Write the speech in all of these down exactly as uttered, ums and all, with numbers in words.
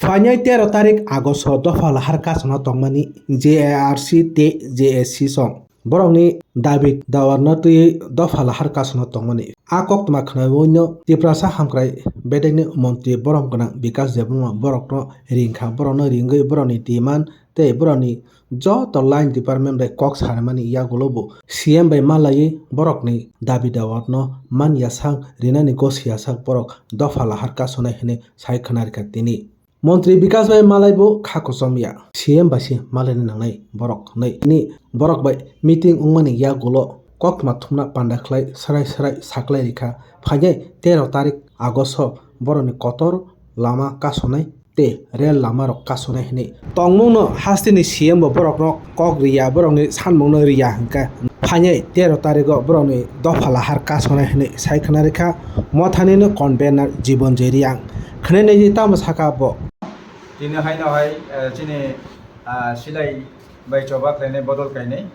Phainai tero tarik Agosto dopha lahar kasano tongmani J A R C tei J A C song borokni dabi dawarno twiwi dopha lahar kasano tongmani. A koktwma khwnawino Tiprasa hamkrai bedekni montri borom gwnang Bikas Debbarma borokno ringkha, borokno ringwi borokni demand tei borokni joto line department bai kok sanimani yagulo bo C M bai malaiwi borokni dabi dawarno man yasak rinani gos yasak borok dopha lahar kasonai hwnwi sai khwnarikha tini. Montri Bikas bai malaibo kha kochomya, C M bai se malaina nangnai borok hwnwi tini borok bai meeting wngmani yagulo koktwma thumna panda khlai srai srai saklai rikha. Phainai tero tarik Agosto borokni kotor lama kasonai tei rel lamarok kasonai hwnwi tongmungno hasteni C M bo borokno kok riya, borokni sanmungno riya hwnkhe phainai tero tarigo borokni dopha lahar kasonai hwnwi sai khwna rikha Mothanino convener Jibon J Reang. Khwnai naidi tamo saka bo. Tini haino hai, eh, chini, ah, silai bai choba khlainai bodol kainai.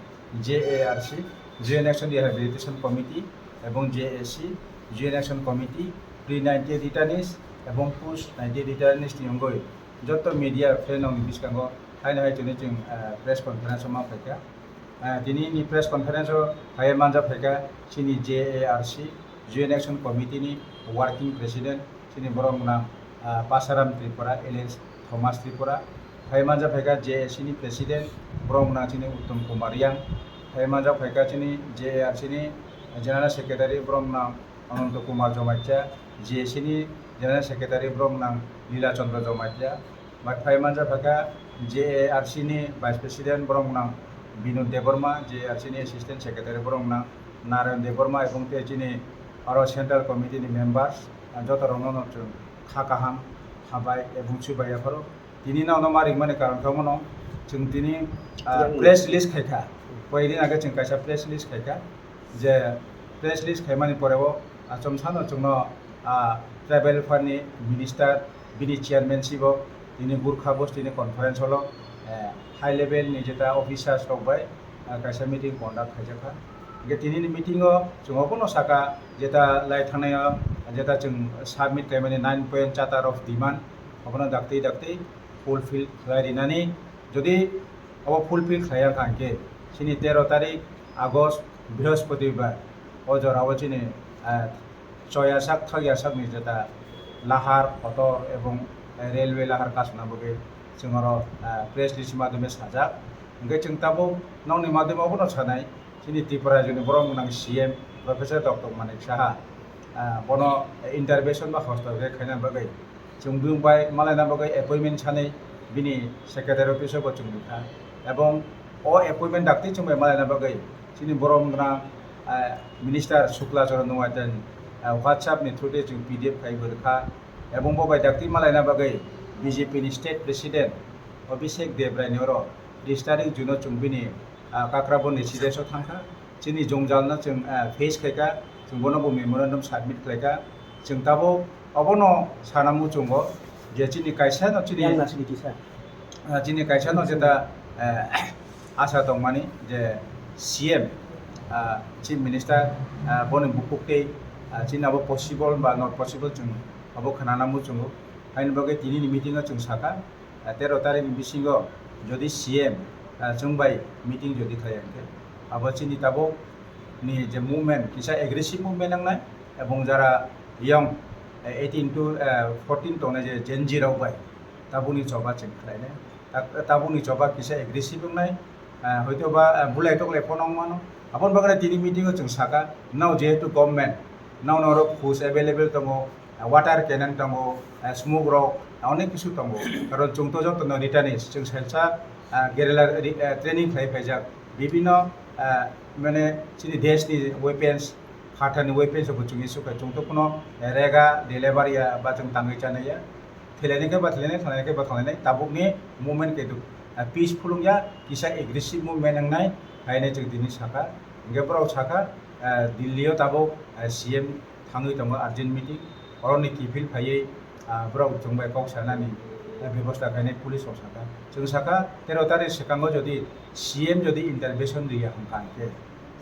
J A R C, Joint Action Rehabilitation Committee, ebong J A C, Joint Action Committee, pre ninety returnees ebong post ninety returnees ni wngwi joto media friend rokni bwskango haino hai chwngno chwng, eh, press conference o ma phaikha. Eh, tini ni press conference o hai manja phaikha chini J A R C, Joint Action Committee ni Working President, chini borok gwnang, ah, Pasaram Tripura, alias Thomas Tripura. Hai manja phaikha J A C ni President, borok gwnang chini Uttom Kumar Reang. Hai manja phaikha chini J A R C ni General Secretary, borok gwnang Ananto Kumar Jamatia. J A C ni General Secretary, borok gwnang Lila Chandra Jamatia. Bai phai manja phaikha J A R C ni Vice President, borok gwnang Binod Debbarma, J A R C ni Assistant Secretary, borok gwnang Narayan Debbarma, ebong tei chini oro Central Committee ni members, ah, joto rokno no chwng kha kaham, kha bai, ebong chubai yapharo. Tini no, no ma ringmani karon khe omono chwng tini, ah, press release khaikha. Koi din age chwng kaisa press release khaikha. Je press release khaimani pore o, ah, chomsano chwngno, ah, tribal affair ni minister, bini chairmanship o tini Gurkha Gosti ni conference hall o, eh, high level ni jeta officers rok bai, ah, kaisa meeting conduct khaijakha. Hingke tini ni meeting o chwng obono saka jeta lai thangnai o jeta chwng submit khaimani nine point charter of demand obono daktwi daktwi fulfill khlai rinani. Jodi obo fulfill khlai ya kha hingke chini tero tarik August Brihospatibar o jora o chini, ah, choya sak thakya sak ni jeta lahar kotor ebong, eh, railway lahar kasuna bagwi chwng oro, ah, press release madhyome sajak. Hingke chwng tabuk nokni madhyome obono sanai chini Tripura rajyoni borok gwnang C M Professor Doctor Manik Saha, ah, bono intervention ba hosteo khe khaina bagwi chwng biyung bai malaina bagwi appointment sanwi bini secretary office o bo chwng rikha. Ebong o appointment daktwi chwng bai malaina bagwi chini borom gwnang, ah, Minister Shukla Charan Noatia ni, ah, WhatsApp ni through tei chwng P D F khai bo rwkha. Ebong bo bai daktwi malaina bagwi B J P ni State President Abhishek Debrai ni oro tris tarik June o chwng bini, ah, Kakrabon residence o thangkha. Chini jwngjal no chwng, ah, face khaikha, chwng bono bo memorandum submit khlaikha. Chwng tabuk obono sana muchungo je chini kaisa no chini, yang na sini kisa. Ah, chini kaisa no jeta, eh, asa tongmani je C M, ah, Chief Minister, ah, boni bukhuk tei, ah, chini abo possible ba not possible chwng abo khwnana muchungo. Haini bagwi tini ni meeting o chwng sakha, ah, tero tarik ni bisingo jodi C M, ah, chwng bai meeting jodi khlai hwnkhe, abo chini tabuk ni je movement, kisa aggressive movement wngnai, ebong jara young, eh, eighteen to, eh, fourteen tongnai je Gen Z rok bai tabukni choba chwng khlainai. Ta-, tabukni choba kisa aggressive wngnai, eh, hoito ba, eh, bulai toklai phano wngmano. Aboni bagwi tini meeting o chwng saka, now jehetu government, now norok force available tongo, eh, water cannon tongo, eh, smoke rok, eh, onek kisu tongo. Karon chwng to joto no returnees, chwng selsa, eh, guerrilla re-, eh, training khlai phaijak. Bibhinno, eh, mane chini desh ni weapons, phatar ni weapons rok bo chwng issue khlai. Chwng to kuno rega, deliver ya, ba chwng tangwi chanai ya. Thailaini khe ba thailaini, thailaini khe ba thailaini. Tabuk ni movement khe duk, ah, peaceful wngya, kisa aggressive movement wngnai, haino chwng tini sakha. Hingke borok sakha, ah, Delhi o tabuk, ah, C M thangwi tongo urgent meeting. Oroni kiphil phaiwi, ah, borok chwng bai kok sanani, ah, bebosta khainai police rok sakha. Chwng sakha, tero tarik swkango jodi C M jodi intervention riya hwnkha hwnkhe,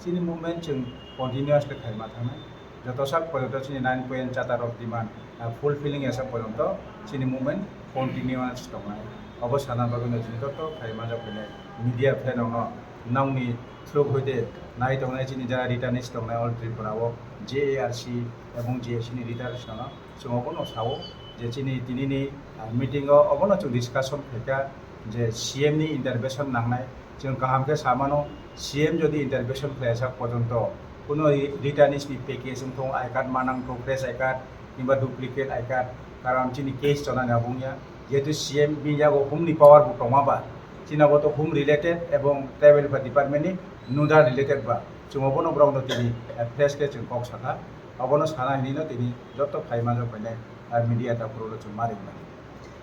chini movement chwng continuously khaima thangnai. Joto sak porjonto chini nine point charter of demand, ah, fulfilling ya sak porjonto chini movement continuous tongnai. Obo sana bagwino chwng joto phai manjak phainai media phairokno nokni through hoite nai tongnai chini jara returnees tongnai all Tripura o J A R C ebong J A C ni returnees rokno chwng obono sao je chini tinini, ah, meeting o obono chwng discussion khaikha je C M ni intervention nangnai. Chwng kaham khe samano, C M jodi intervention khlaiya sak porjonto kuno ri-, returnees ni package wngthung, I card manang thung, fresh I card himba duplicate I card, karon chini case chonani abo wngya. Jehetu C M bini yago home ni power bo tongma ba, chini abo to home related ebong tribal welfare department ni nodal related ba, chwng obono borokno tini, eh, fresh khe chwng kok sakha. Obono sana hinwi no tini joto phai manjak phainai, eh, media ta phuru chwng ma ringmani.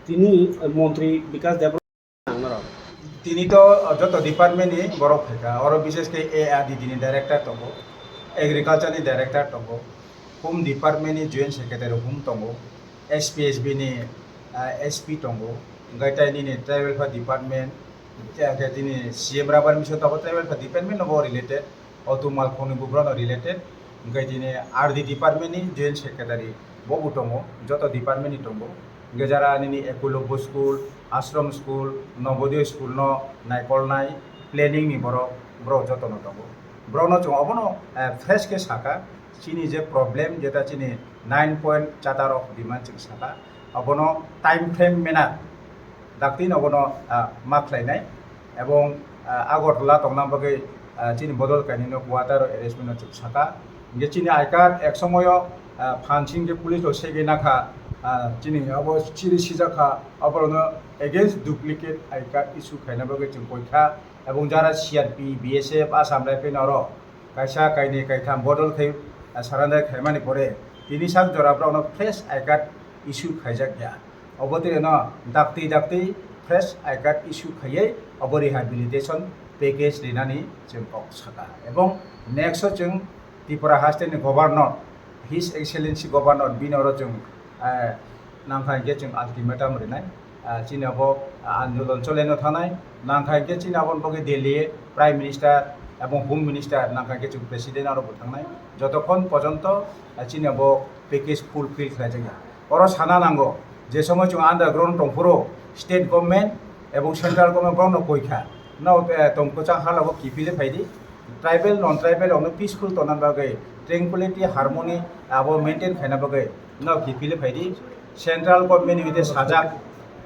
Tini, eh, montri Bikas Debbarma Ang norok. Tini to, uh, joto department ni borok phaikha. Oro bishesh khe A R D D ni director tongo, agriculture ni director tongo, home department ni joint secretary home tongo, S P S B ni, uh, S P tongo, hwnkhe tei nini tribal welfare department, hwnkhe tini C M Rubber Mission tongo, tribal welfare department no bo related. Auto malkhungni bo borokno related, hwnkhe tini R D department ni joint secretary bo bo tongo, joto department ni tongo. Hwnkhe jara nini Ekolobya school, Ashram school, Navodaya school no naikolnai planning ni borok, borok joto no tongo. Borokno chwng obono, eh, fresh khe sakha, chini je problem, jeta chini nine point charter of demand chwng sakha, obono time frame mena dakti no bono, ah, ma khlainai, ebong, ah, Agartala tongna bagwi, ah, chini bodol kainwi no quarter o arrangement no chwng sakha. Hingke chini I card ek somoyo, ah, phan sing khe police rok segwi nakha, ah, chini abo chiri sijak kha, aborokno against duplicate I card issue khaina bagwi chwng koikha, ebong jara C R P, B S F, Assam Rifle norok kaisa, kainwi, kaitham bodol khai, ah, surrender khaimani pore tini sak jora borokno fresh I card issue khaijak ya. Obo twi no dakti dakti fresh I card issue khaiwi obo rehabilitation package rinani chwng kok sakha. Ebong next o chwng Tripura haste ni governor, His Excellency Governor, bini oro chwng, eh, nangkha hingke chwng ultimatum rinai. Ah, chini abo, ah, andolon chole no thangnai. Nangkha hingke chini aboni bagwi Delhi Prime Minister ebong Home Minister nangkha hingke chwng President aro bo thangnai. Jotokhon porjonto, ah, chini abo package fulfill khlaijakya. Oro sana nango, je somoy chwng underground tongphuru, state government ebong central government borokno koikha. No, eh, tong kwchang halogo kiphilwi phaidi. Tribal, non-tribal rokno peaceful tongna bagwi, tranquility, harmony abo maintain khaina bagwi no kiphilwi phaidi. Central government ni hwite sajak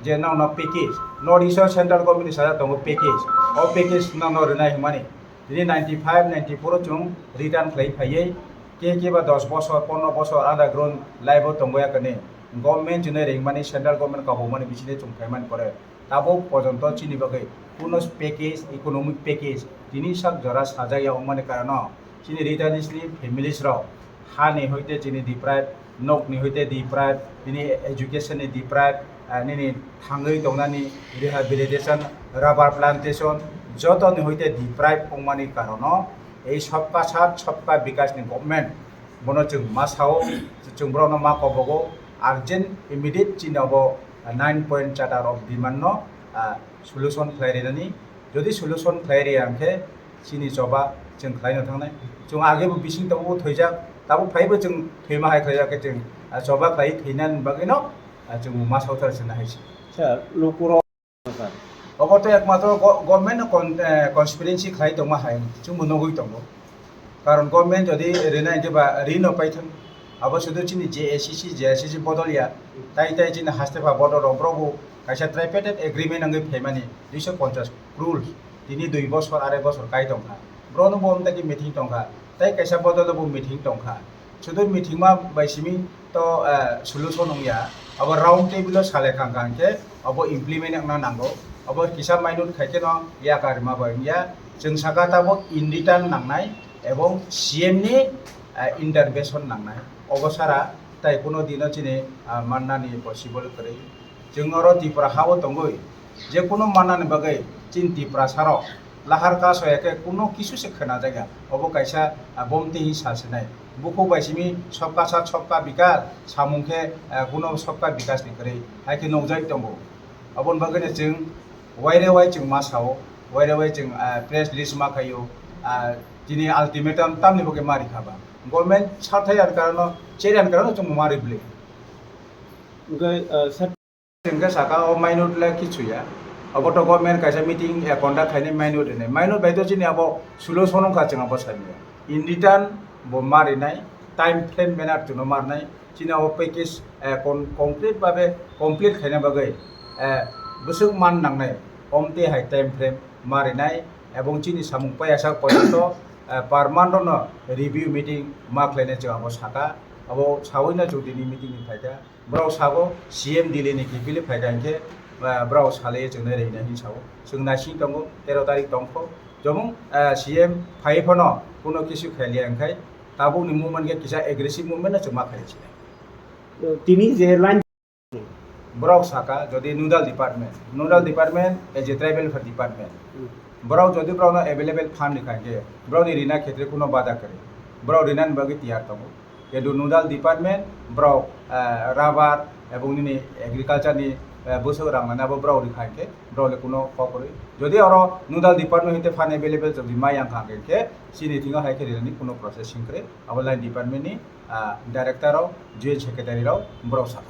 je no, no package, North East o central government ni sajak tongo package. O package no, no rwnai hwnmani. Tini ninety five, ninety four o chwng return khlai phaiwi, ke ke ba dos bosor, pondro bosor underground life o tongwi yakani. Government chwngno ringmani, central government kabukmani bisingtwi chwng phaimani pore tabuk porjonto chini bagwi kuno package, economic package tini sak jora sajak ya wngmani karano chini returnees ni families rok hani hoite chini deprive, nokni hoite deprive, tini education ni deprive, ah, nini thangwi tongnani rehabilitation, rubber plantation, jotoni hoite deprive wngmani karono ei Sabka Saath Sabka Vikas ni government bono chwng ma sao, chwng borokno ma kobogo urgent immediate chini abo nine point charter of demand no, ah, solution khlai rinani. Jodi solution khlai riya hwnkhe chini choba chwng khlaino thangnai. Chwng age bo bising tongo, bo thwijak, tabuk phaibo chwng thwima hai khlaijak khe chwng, ah, choba khlai thwinani bagwino, ah, chwng ma saothar se nahai se. Sir, lukurok, sir. Obo to ekmatro go-, government no con-, eh, conspiracy khlai tongma hai chwngbo nugwi tongo. Karon government jodi rina hwnkhe ba rino paithang. Abo sudu chini J A C C, J A C C bodol ya. Tai tai chini haste pha bodol rok, borok bo kaisa tripartite agreement wngwi phaimani duiso ponchas crore. Tini dui bosor, arai bosor kai tongkha. Borokno bo omtaki meeting tongkha. Tai kaisa bodol bo meeting tongkha. Sudu meeting ma bai simi to, eh, solution wngya. Abo round table o salai kha hwnkhe abo implement wngna nango. Abo kisa minute khai kheno yakar ma bai wngya. Chwng saka tabuk in return nangnai ebong C M ni, eh, intervention nangnai. Obo sara tai kuno dino chini, ah, mannani possible kwrwi. Chwng oro Tripura ha-o tongwi je kuno mannani bagwi chini Tiprasa rok lahar kaso ya khe kuno kisu se khwnajakya. Obo kaisa, ah, bomti hi sa sinai. Bukhuk bai simi Sabka Saath Sabka Vikas samung khe, ah, kuno Sabka Vikas ni kwrwi hai khe nukjagwi tongo. Aboni bagwino chwng waire wai chwng ma sao, waire wai chwng, ah, press release ma khaio, ah, chini ultimatum tamni bagwi ma rikha ba. Government sathai ani karono, cheri ani karono chwng ma ribli. Hwnkhe, ah, sir, Chwng khe saka o minute le kichu ya. Abo to government kaisa meeting, eh, conduct khainai minute hinwi. Minute bai to chini abo solution wngkha, chwng abo sani ya. In return bo ma rinai, time frame manner chwngno ma rinai. Chini abo package, eh, con-, concrete babe complete khaina bagwi, eh, bwswk man nangnai, omtwi hai time frame ma rinai. Ebong chini samung paiyasak porjonto, eh, per month no review meeting ma khlainai chwng abo saka. Abo sawi no chwng tini meeting ni phaikha. Borok sago C M Delhi ni kiphilwi phaikha hinkhe, ah, borok salai chwngno rina hin sao. Chwng naising tongo, tero tarik tongkho. Jomung, ah, C M phai phano kuno kisu khailiya hinkhe tabukni movement khe kisa aggressive movement no chwng ma khaio chini. Tini je line Borok saka jodi nodal department, nodal department as a tribal welfare department. Borok jodi borokno available fund rikha hinkhe borokni rina khetre kuno bada kwrwi. Borok rinani bagwi tiyar tongo. Kintu nodal department borok, ah, rubber ebong nini agriculture ni, ah, bwswk rang nani abo borok rikha hinkhe borok le kuno kok kwrwi. Jodi oro nodal department hwnkhe fund available jodi ma yang kha hinkhe chini thingo hai khe rinani kuno process wngkwrwi. Abo line department ni, ah, director rok, joint secretary rok borok saka.